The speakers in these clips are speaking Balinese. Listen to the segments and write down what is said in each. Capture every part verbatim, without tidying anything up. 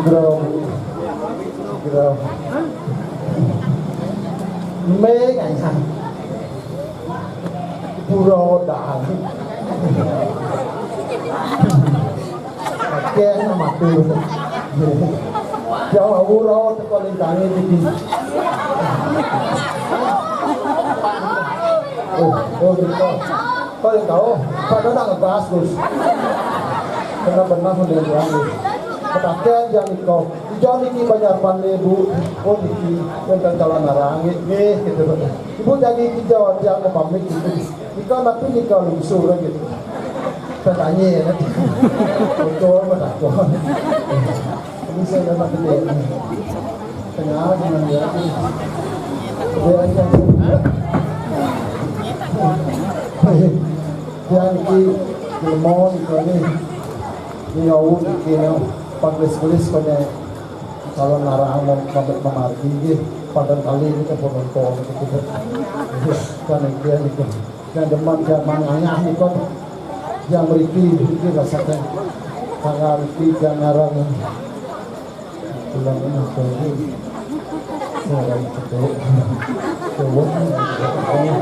Bro. Bro. Mê ngàn hàng. Bro đà. Kén mà từ. Cháu ở Bro, tôi có lên cả nghe thì. Ôi, ôi, ôi. Kau yang tahu, pada nak ngebahas, Gus. Kena benar mendengar, Gus. Katakan yang ikau. Hijau niki banyak pandai, Bu. Oh, niki, yang calon arang, nggih, nggih, gitu. Ibu jadi hijau, dia mau pamit, gitu. Nikau nanti nikau lungsur, gitu. Tertanya, nanti. Betul, betul. Ini saya dapat gede. Kenal dengan dia. Dia aja. Dia iki ilmu iki. Ini aku iki, panglis-panglis kene calon arang mau mabet mamargi iki. Padahal kali ini ke penonton gitu. Kan dia gitu. Yang demen, yang manganya gitu. Yang meriki, meriki rasakan. Tangan meriki, yang ngarang. Tulang ini, tulang ini. Suara cetuk. Tulang ini.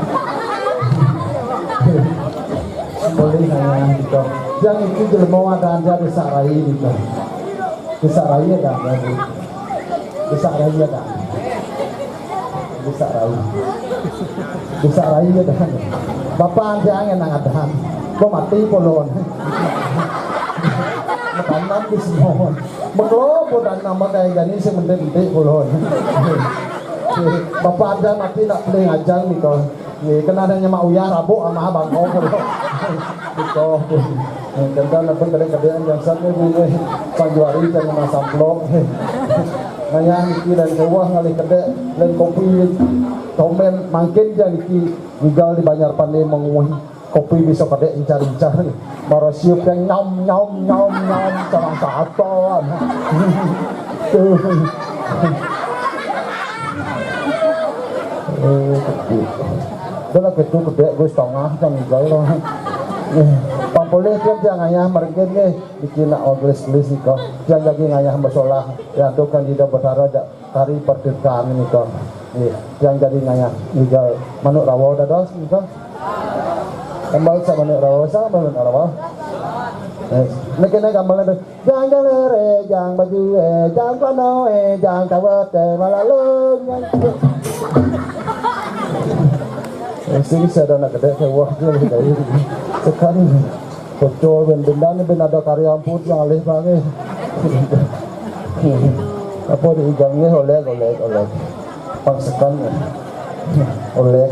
Boleh nanya gitu. Yang itu jelema ada, ada di Sarai gitu. Di Sarai ada, ada di. Di Sarai ada. Di Sarai. Di Sarai ada. Bapak jangan nang ada. Kok mati polon. Tanam di semua. Meklo bodan nama kayak gini sih, mentik-mentik pulon. Bapak ada mati nak peling ajang nih kau. Nih, kena adanya Mak Uyah rabuk sama abang kau. Nih, kau. Nih, kena apa, kadang-kadang yang satu nih, nih, Pak Juari kan nama samplok. Ngayah niki dan sewah ngalih kedek dan kopi tomen makin dia niki jugal di Banjar Pandai menguih. Kopi bisa kadek incar-incar. Mara siup yang nyom, nyom, nyom, nyom, sama satan. Eh, kedek. Dah lah, kedek, kedek, gue setengah, kan, enggak lah. Eh, pang boleh, tiang, tiang ngayah merengkin, nih. Bikin nak ogles-gles, nih, kok. Tiang lagi ngayah bersolah. Ya, tuh kan, tidak berharap, Kari pertirtaan nika. Nggih, yang jadi ngayah nika manuk rawa dados nika. Kembal sa manuk rawa, sa manuk rawa. Eh, niki nek kembal itu. Jang galere, jang baju, eh, jang pano, eh, jang kawat, eh, malalung, jang. Eh, sing sada nak gede, saya wah, dia lagi dari. Sekali. Kocor ben bendan ben ada karya ampun yang alih bange. Apa di ujungnya oleh, oleh, oleh. Pangsekan oleh.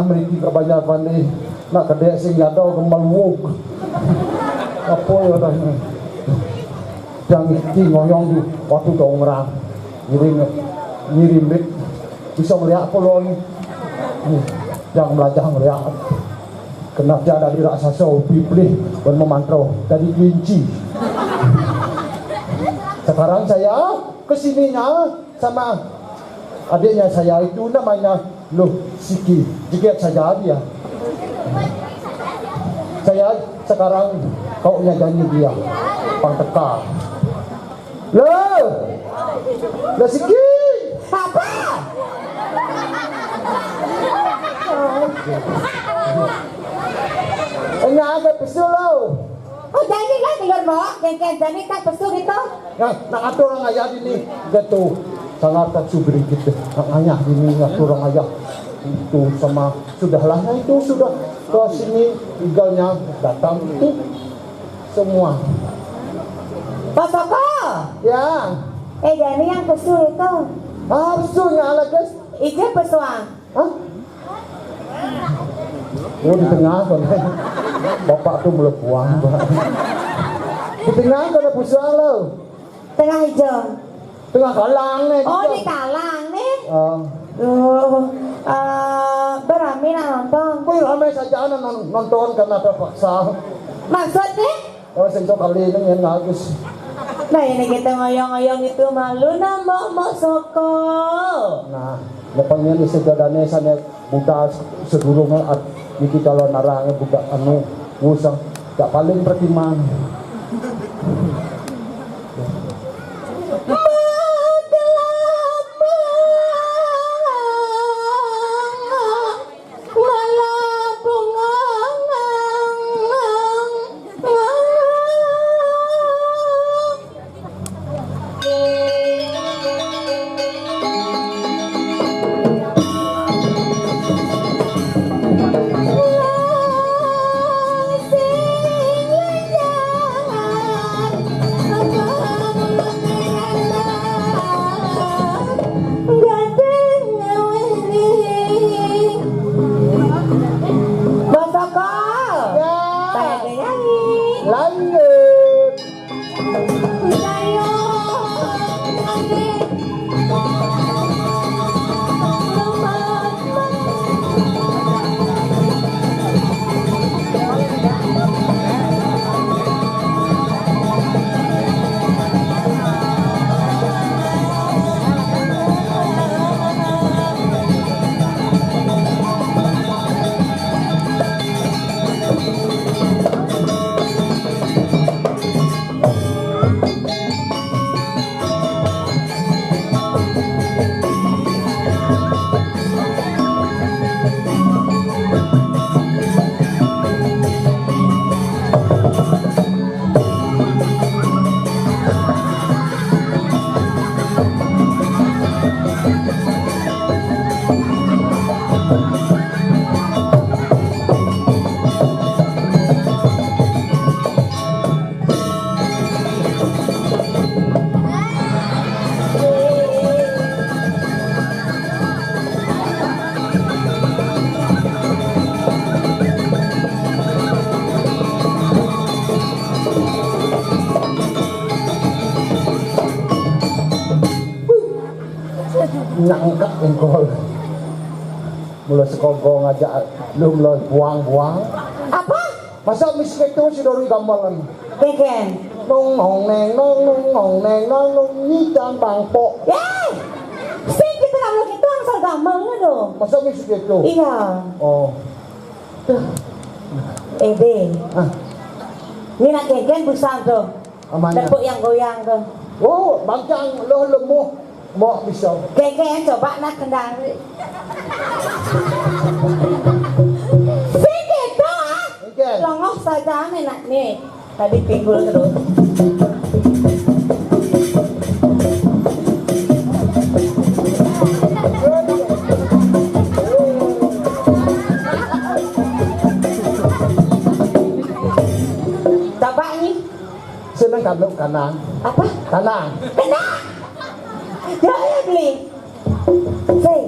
Mriki ka Banjar Pande, nak kedek sing jatuh kembal wug. Apa ya tah? Yang iki ngoyong di waktu dongrak. Ngirim, ngirim duit. Bisa ngeliat apa lo ni? Nih, yang belajar ngeliat. Kena dia dari raksasa, piplih, dan memantau, dari kelinci. Sekarang saya kesininya sama adiknya saya itu namanya Loh Siki. Jeget saja dia. Saya sekarang kaunya janji dia. Pang teka. Loh. Loh Siki. Apa? Ini ada pesul lo. Oh, janji lah, tinggal bawa, kengkeng, janji tak pesu gitu. Nah, nak atur orang ayah ini, gitu. Sangat tak subri gitu. Nak ayah ini, ngatur orang ayah. Itu sama, sudahlah, nah, itu sudah ke sini, tinggalnya datang itu semua. Pak Soko. Ya. Eh, jadi yang pesu itu. Ah, pesunya ala guys. Ije pesuang. Hah? Oh, di tengah kan. Bapak tuh melepuang, Pak. Di tengah kan ada pusat lo. Tengah hijau. Tengah kalang nih. Oh, di kalang nih. Oh. Duh, eh, berami nah nonton. Wih, ramai saja anak non- nonton karena terpaksa. Maksudnya? Oh, sing tok kali ini yang bagus. Nah, ini kita ngoyong-ngoyong itu malu nambah Mbok Soko. Nah, ya pengen di sejadane sana budak sedurung at- niki kalau narang budak anu ngusang tak paling pertiman. Mbok Soko. Ya. Saya nyanyi. Lanjut. Nyangkak engkol. Mula sekongkol ngajak lu mula buang-buang. Apa? Masa miskin itu si Dori gambalan. Keken. Nong nong neng nong nong nong neng nong nong nyicang bangpok. Ya. Sing kita kalau gitu asal gampang tuh. Masa miskin itu? Iya. Oh. Eh, Be. Ah. Ini nak keken busang tuh. Amanya. Tepuk yang goyang tuh. Oh, bangcang lo lemah. Mau bisa. Keken coba nak kendali. Sing gitu ah. Keken. Longok saja nih nak nih. Tadi pinggul terus. Coba nih. Seneng kamu kanang. Apa? Kanang. Kena. Ya, ya, beli. Sing.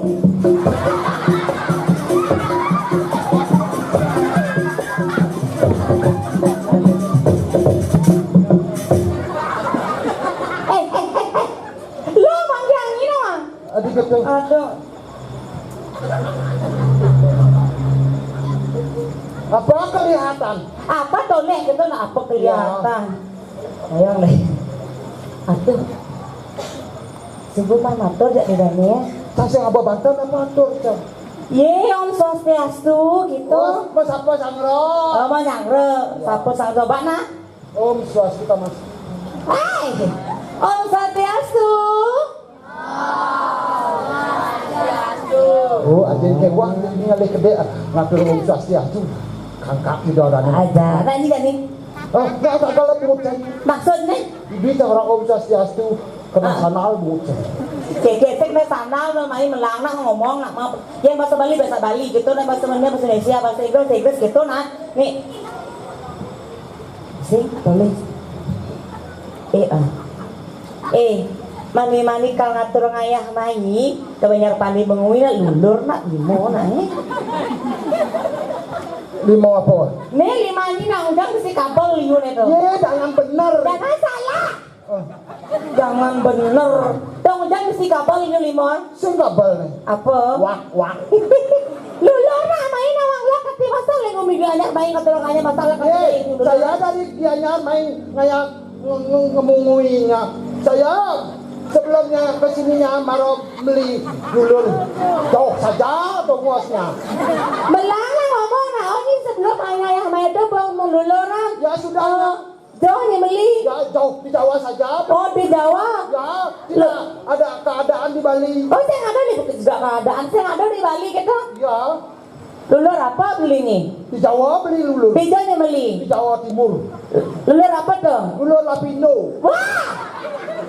Aduh. Apa kelihatan? Apa toleh gitu nah, apa kelihatan? Ayo deh. Aduh. Sungguh mah matur jak bedanya. Tasih apa banten apa atur, Cang? Ye, Om Swastiastu gitu. Oh, Mas apa sangro? Oh, Mas Sangro. Sapa Sangro, Pak, nah? Om Swastiastu, Mas. Hai. Om Swastiastu. Oh, aja kayak wah ini ngalih gede, ah, ngatur Om Swastiastu. Kangkak gitu orangnya. Aja. Nah, ini kan nih. Oh, nggak ada kalau bukan. Maksudnya? Ini cara Om Swastiastu kena Ah. sanal bukan. Kayak gesek nih sandal, lo main melang, nak ngomong, nak mau. Yang bahasa Bali, bahasa Bali gitu, dan bahasa Indonesia, bahasa Inggris, bahasa Inggris gitu, nah. Nih. Sing, tulis. Eh, ah. Eh, mani-mani kal ngatur ngayah mai, ke Banjar Pandi Bengui nak lulur nak limo nak, eh. Limo apa? Nih, lima ini nak undang besi kabel liu nih tuh. Ye, jangan bener. Jangan salah. Oh. Jangan bener. Dong, jangan besi kabel liu limo. Sing kabel nih. Apa? Wak, wak. Lulur nak main awak wak kati masa lagi ngomong dia anak main kata orang anak masalah kata Eh, dia itu. Saya dari Gianyar main ngayah nge- nge- ngemunguinya. Saya sebelumnya ke sininya maro beli lulur. Jauh saja bongosnya. Belang lah ngomong nah, oh, ini sebelum ayah main itu belum melulur ah. Ya sudah. Oh, jauh nih beli. Ya jauh di Jawa saja. Oh, di Jawa. Ya, tidak Loh. ada keadaan di Bali. Oh, saya ada di juga keadaan. Saya ada di Bali gitu. Ya. Lulur apa beli nih? Di Jawa beli lulur. Di Jawa nih beli. Di Jawa Timur. Lulur apa tuh? Lulur Lapindo. Wah!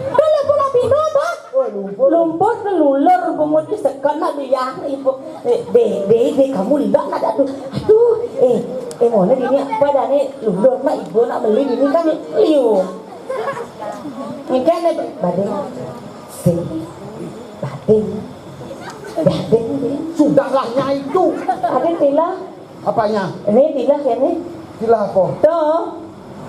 Tuh lumpur Lapindo apa? Oh, lumpur. Lumpur tuh lulur bungut tuh sekan nak biang ibu. Eh, deh, deh, deh, kamu lihat nak aduh. Aduh, eh, eh, mana ini apa dah nih? Lulur nak ibu nak beli ini kan liu. Ini kan nih, bading. Sing. Bading. Bading, deh. Sudahlah, Nyai, itu. Ada tilah. Apanya? Ini tilah ya nih. Tilah apa? Tuh.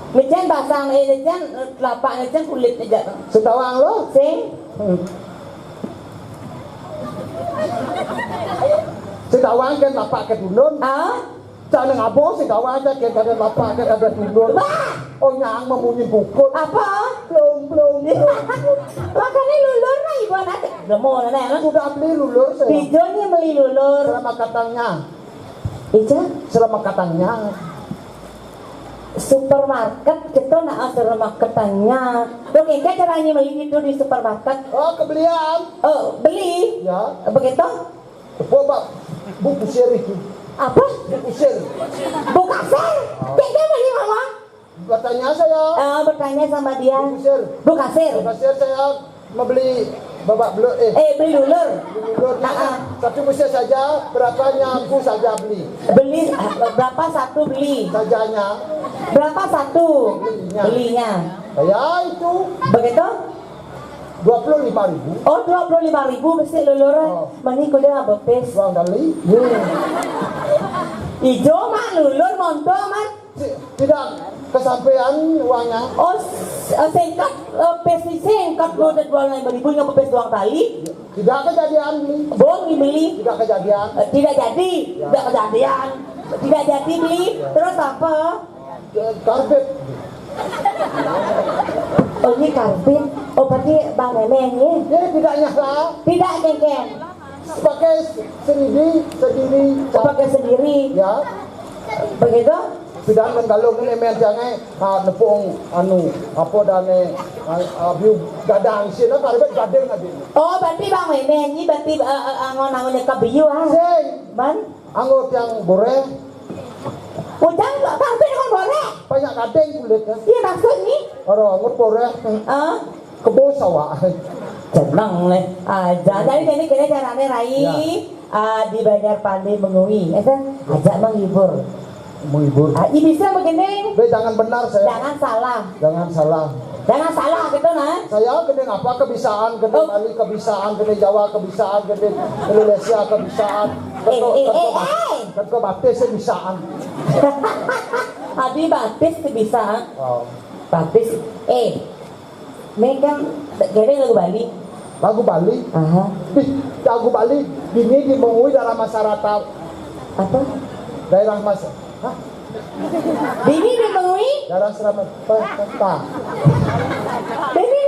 Mejen basang, eh, mejen telapak, mejen kulit aja tuh. Sing tawang lo? Sing. Hmm. Sing tawang kan lapak ke dunun. Ah? Cak nang apa sing tawang aja kan kada lapak kan kada dunun. Wah! Oh, nyang memunyi bukut. Apa? Plung, plung, plung. Makanya lulur nah ibu anak. Demo nenek. Sudah beli lulur saya. Bijonya beli lulur. Selamat katangnya. Ija? Selamat katangnya. Supermarket kita nak supermarketannya. Dok, engke caranya beli itu di supermarket. Oh, kebelian. Oh, beli. Ya. Begitu? Coba, Pak. Bu kusir itu. Apa? Bu kusir. Bu kasir. Dia, dia beli mama. Bertanya saya. Eh, bertanya sama dia. Bu kasir. Bu kasir. Bu kasir saya membeli babak belur eh. Eh, beli lulur. Beli lulur. Ah, ah. Satu kusir saja, berapanya aku saja beli. Beli eh, berapa satu beli? Sajanya. Berapa satu? Belinya. Belinya. Ya itu. Begitu? Dua puluh lima ribu. Oh, dua puluh lima ribu besi lulur. Oh. Mani kuda bepes. Uang kali. Ijo mak lulur monto mak. Ti- Tidak kesampaian uangnya. Oh, s- eh, singkat eh, pes singkat dua dua lima ribu yang bepes doang kali. Tidak kejadian beli. Bohong dibeli. Tidak kejadian. Eh, tidak jadi. Ya. Tidak kejadian. Tidak jadi beli. Ya. Terus apa? Eh, Karbit. Oh, ini karbit. Oh, berarti Bang Memeng ya? Ya, tidak nyala. Tidak, Kengkeng. Pakai sendiri, sendiri. Oh, pakai sendiri. Ya. Begitu? Sudah menggalung ini main jangan ah, nepung anu apa dane ah, ah, biu gadang sih lah karbit gading aja. Oh, berarti Bang Memeng ini berarti eh, eh, angon-angonnya ke biu ah. Sing. Ban? Anggo tiang boreh. Ujang kok sampai dengan boreh. Banyak gading kulitnya. Iya maksudnya. Ora anggo boreh. Ah. Kebo sawah. Jeneng nih. Aja. Jadi ini kira caranya Rai. Ya. Ah, di Banjar Pandi Mengui. Eh, kan? Ajak menghibur. Menghibur. Ah, ini bisa begini. Be, jangan benar saya. Jangan salah. Jangan salah. Jangan salah gitu nah. Saya gede apa kebisaan, gede Oh. Bali kebisaan, gede Jawa kebisaan, gede Indonesia kebisaan. Eh, Ketua, eh, ketua eh, bat- eh. Ketua batis saya bisaan. Abi batis tuh bisa. Oh. Batis. Eh. Ini kan gede lagu Bali. Lagu Bali. Aha. Di, lagu Bali. Dini di Mengwi daerah masyarakat. Apa? Daerah mas. Hah? Dini di Mengwi? Daerah serama. Apa? Apa? Dini